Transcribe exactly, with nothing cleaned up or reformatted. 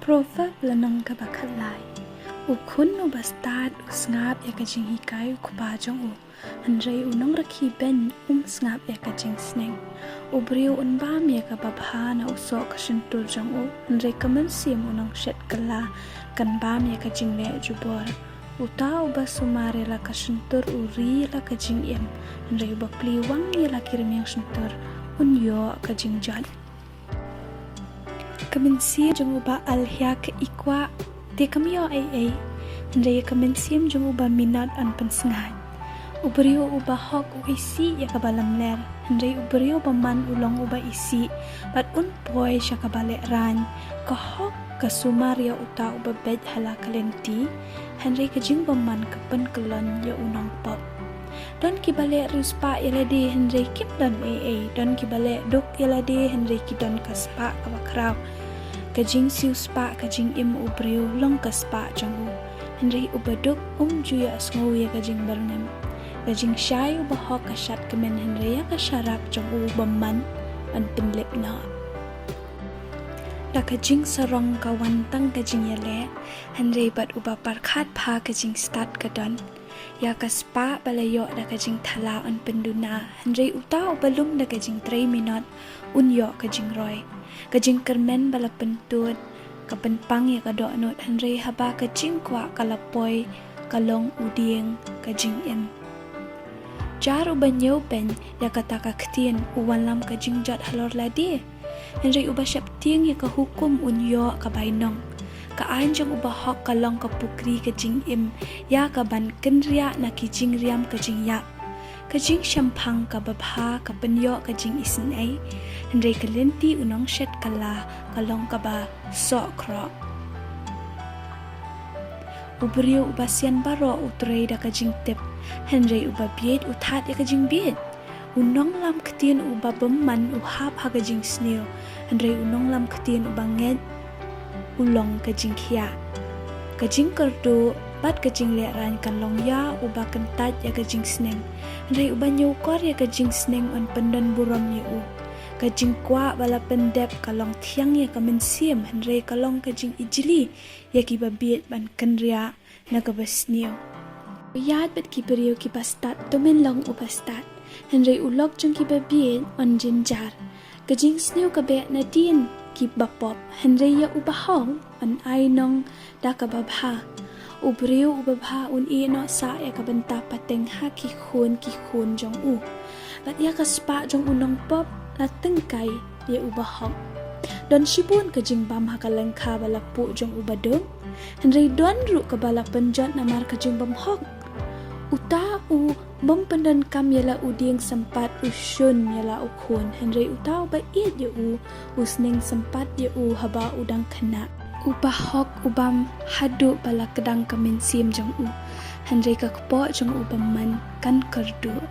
Proverb lynnong kaba khatlai. U khun uba stad u sngap ïa ka jinghikai u kpa jong u, hynrei u nongrakhi beiñ um sngap ïa ka jingsneng. U briew un bam ïa kaba bha na u soh ka shyntur jong u, hynrei ka mynsiem u nongshet kylla kan bam ïa ka jingleh jubor. Uta uba sumar ïa la ka shyntur u ri ïa la ka jingim, hynrei uba pliwang ïa la ki rmiang shyntur un ïoh ka jingjot. Ka mynsiem jong uba alhia ka i kwah, te kam ïoh ei ei, hynrei ka mynsiem jong uba minot yn pynsngaid. U briew uba hok u isih ïa kaba lamler, hynrei u briew bymman u long uba isih, bad un poi sha kaba lehraiñ. Ka hok ka sumar ïa uta uba beit ha la ka lynti, hynrei ka jingbymman ka pynkyllon ïa u nongpop. Don kiba leh riewspah ïa lade hynrei kim don ei ei, don kiba leh duk ïa lade hynrei ki don ka spah kaba khraw. Ka jingsiewspah ka jingim u briew long ka spah jong u, hynrei uba duk um ju ïohsngew ïa ka jingbyrngem. Ka jingshai uba hok ka shad kmen, hynrei ïa ka sharak jong u bymman yn pynlip noh. Da ka jingsarong ka wan tang ka jingïaleh, hynrei bad uba pyrkhat bha ka jingstad ka don. Ïa ka spah ba la ïoh da ka jingthala yn pynduna, hynrei uta uba lum da ka jingtrei minot un ïoh ka jingroi. Ka jingkyrmen ba la pyntud ka pynpang ïa ka dohnud, hynrei haba ka jingkwah ka la poi ka long u dieng ka jingim. Jar uba ñiewbeiñ ïa kata ka ktien u wanlam ka jingjot halor lade, hynrei uba sheptieng ïa ka hukum un ïoh ka bainong. Ka aiñ jong uba hok ka long ka pukri ka jingim ïa kaban kynriah na ki jingriam ka jingïap. Ka jingshemphang kaba bha ka pynïoh ka jingisynei, hynrei ka lynti u nongshet kylla ka long kaba sohkhroh. U briew uba sian baroh u trei da ka jingtip, hynrei uba bieit u thad ïa ka jingbieit. U nonglam ktien uba bymman u hap ha ka jingsniew, hynrei u nonglam ktien uba ngeit u long ka jingkhiah. Ka jingkyrduh bad ka jinglehraiñ kan long ïa uba kyntait ïa ka jingsneng, hynrei uba ñiewkor ïa ka jingsneng yn pyndon burom ïa u. Ka jingkwah ba la pyndep ka long thiang ïa ka mynsiem, hynrei ka long ka jingijli ïa kiba bieit ban kynriah na kaba sniew. U ïaid bad ki briew kiba stad to men long uba stad, hynrei u lok jong kiba bieit yn jynjar. Ka jingsniew ka beh nadien kiba pop, hynrei ïa uba hok yn ai nong da kaba bha. U briew uba bha un ïehnoh sah ïa ka bynta pateng ha ki khun ki khun jong u, bad ïa ka spah jong u nongpop la tyngkai ïa uba hok. Don shibun ka jingbam ha ka lyngkha ba la puh jong uba duk, hynrei don ruh kaba la pynjot namar ka jingbymhok. Uta u bym pyndonkam ïa la u dieng sympat u shun ïa la u khun, hynrei uta uba ïeit ïa u, u sneng sympat ïa u haba u dang khynnah. Uba hok u bam haduh ba la kdang ka mynsiem jong u, hynrei ka kpoh jong u bymman kan kyrduh.